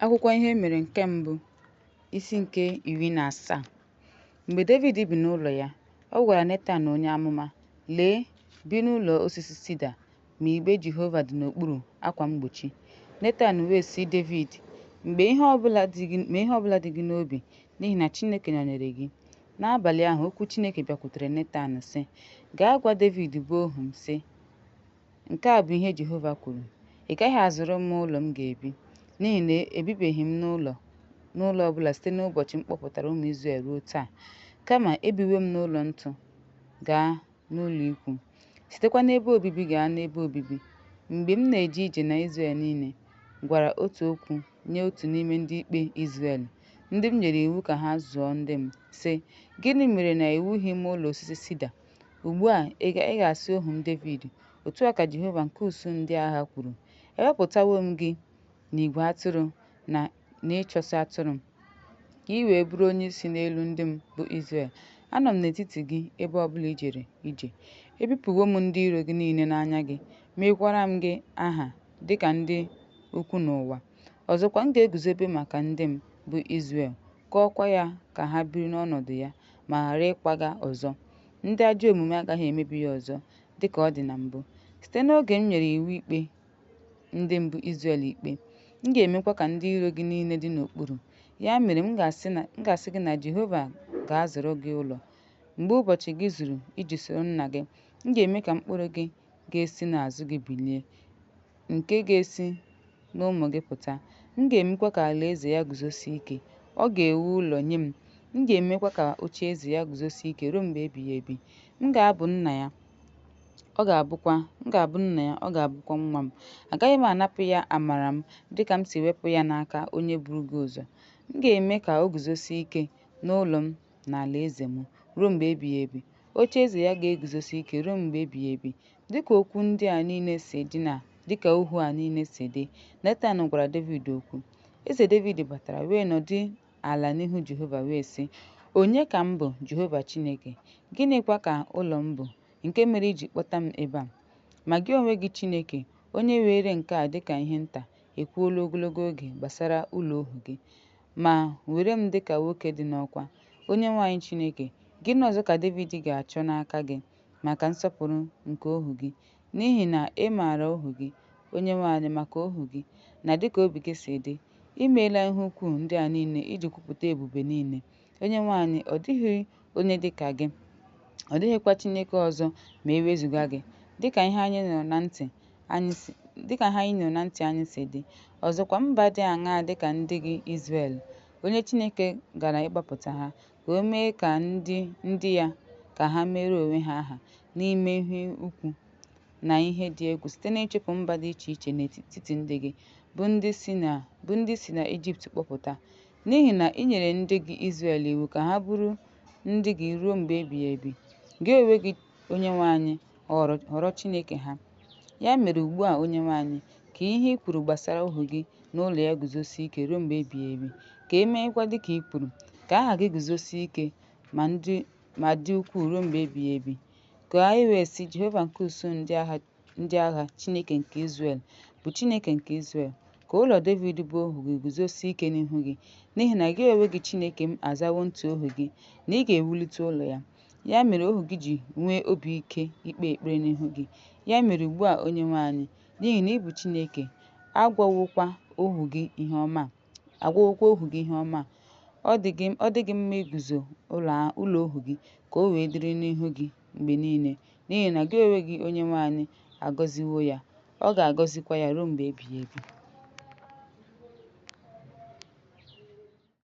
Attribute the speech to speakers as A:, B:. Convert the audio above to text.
A: Akwụkwọ Ihe E Mere nke Mbụ, isi nke 17. Mgbe Devid bi n'ụlọ ya, ọ gwara Netan onye amụma, Lee, bi n'ụlọ osisi sida, ma igbe Jehova dị n'okpuru akwa mgbochi. Netan we si Devid, Me ihe ọ bula di gi n'obi, n'ihi na Chineke nọnyere gi. N'abalị ahụ, okwu Chineke bịakwutere Netan, sị, Gaa gwa Devid bụ ohu m, sị, Nke a bụ ihe Jehova kwuru, Ị gaghị azụrụ m ụlọ m ga-ebi, n'ihi na ebibeghị m n'ụlọ n'ụlọ ọ bụla site n'ụbọchị m kpọpụtara ụmụ Izrel ruo taa, kama ebiwo m n'ụlọ ntu gaa n'ụlọikwuu, sitekwa n'ebe obibi gaa n'ebe obibi. Mgbe m na-eje ije na Izrel niile, gwara otu okwu nye otu n'ime ndị ikpe Izrel, ndị m nyere iwu ka ha zụọ ndị m, sị, Gịnị mere na i wughị m ụlọ osisi sida? Ugbu a, ị ga-asị ohu m Devid, Otu a ka Jehova nke usuu ndị agha kwuru, Ewepụtawo m gị n'igwe atụrụ na n'ịchọsị atụrụ, ka i wee bụrụ onyeisi n'elu ndị m bụ Izrel. Anọ m n'etiti gị ebe ọ bụla i jere ije. Ebipụwo m ndị iro gị niile n'anya gị, meekwara m gị aha dị ka ndị ukwu n'ụwa. Ọzọkwa, m ga-eguzobe maka ndị m, bụ Izrel, kụọkwa ya ka ha biri n'ọnọdụ ya ma ghara ịkwaga ọzọ. Ndị ajọ omume agaghị emebi ya ọzọ dị ka ọ dị na mbụ, site n'oge m nyere iwu ikpe ndị m bụ Izrel ikpe. M ga-emekwa ka ndị iro gị niile dị n'okpuru. Ya mere, m ga-asị gị na Jehova ga-azụrụ gị ụlọ. Mgbe ụbọchị gị zuru iji soro nna gị, m ga-eme ka mkpụrụ gị ga-esi n'azụ gị bilie, nke ga-esi n'ụmụ gị pụta, m ga-emekwa ka alaeze ya guzosie ike. Ọ ga-ewu ụlọ nye m, m ga-emekwa ka ocheeze ya guzosie ike ruo mgbe ebighị ebi. M ga-abụ nna ya, ọ ga-abụkwa m ga-abụ nna ya, ọ ga-abụkwa nwa m. Agaghị m anapụ ya amara m dịka m si wepụ ya n'aka onye buru gị ụzọ. M ga-eme ka o guzosie ike n'ụlọ m na alaeze m ruo mgbe ebighị ebi. Ocheeze ya ga-eguzosi ike ruo mgbe ebighị ebi. Dịka okwu ndị a niile si dị na dịka ohu a niile si dị, Netan gwara Devid okwu. Eze Devid batara wee nọdụ ala n'ihu Jehova wee sị, Onye ka m bụ, Jehova Chineke, gịnịkwa ka ụlọ m bụ, nke mere i ji kpọta m ebe a? Ma gị onwe gị, Chineke, onye weere nke a dịka ihe nta, ekwuola ogologo oge gbasara ụlọ ohu gị, ma were m dịka nwoke dị n'ọkwa. Onyenwe anyị Chineke, gịnị ọzọ ka Devid ga-achọ n'aka gị maka nsọpụrụ nke ohu gị? N'ihi na ị maara ohu gị, Onyenwe anyị, maka ohu gị, na dịka obi gị si dị, i meela ihe ukwuu ndị a niile iji kwupụta ebube niile. Onyenwe anyị, ọ dịghị onye dị ka gị, ọ dịghịkwa Chineke ọzọ ma e wezụga gị, dịka ihe anyị nụrụ na ntị anyị si dịka ihe anyị nụrụ na ntị anyị si dị. Ọzọkwa, mba dị aṅaa dị ka ndị gị Izrel, onye Chineke gara ịgbapụta ha, ka o mee ka ndị ndị ya ka ha meere onwe ha aha n'ime ihe ukwu na ihe dị egwu site n'ịchụpụ mba dị iche iche n'etiti ndị gị, bụ ndị bụ ndị i si n'Ijipt kpọpụta. N'ihi na i nyere ndị gị Izrel iwu ka ha bụrụ ndị gị ruo mgbe ebighị ebi. Gị onwe gị, Onyenwe anyị, ghọrọ Chineke ha. Ya mere ugbu a, Onyenwe anyị, ka ihe i kwuru gbasara ohu gị na ụlọ ya guzosie ike ruo mgbe ebighị ebi, ka e meekwa dịka i kwuru. Ka aha gị guzosie ike ma dị ukwuu ruo mgbe ebighị ebi. Ka e wee sị, Jehova nke usuu ndị agha, Chineke nke Izrel, bụ Chineke nke Izrel. Ka ụlọ Devid bụ ohu gị guzosie ike n'ihu gị, n'ihi na gị onwe gị Chineke m azawo ntị ohu gị, na ị ga-ewulite ụlọ ya. Ya mere ohu gị ji nwee obi ike ikpe ekpere n'ihu gị. Ya mere ugbu a, Onyenwe anyị, n'ihi na ị bụ Chineke, agwawokwa ohu gị ihe ọma agwawokwa ohu gị ihe ọma a. Ọ dị gị mma iguzo ụlọ ohu gị ka o wee dịrị n'ihu gị mgbe niile, n'ihi na gị onwe gị, Onyenwe anyị, agọziwo ya, ọ ga-agọzikwa ya ruo mgbe ebighị ebi.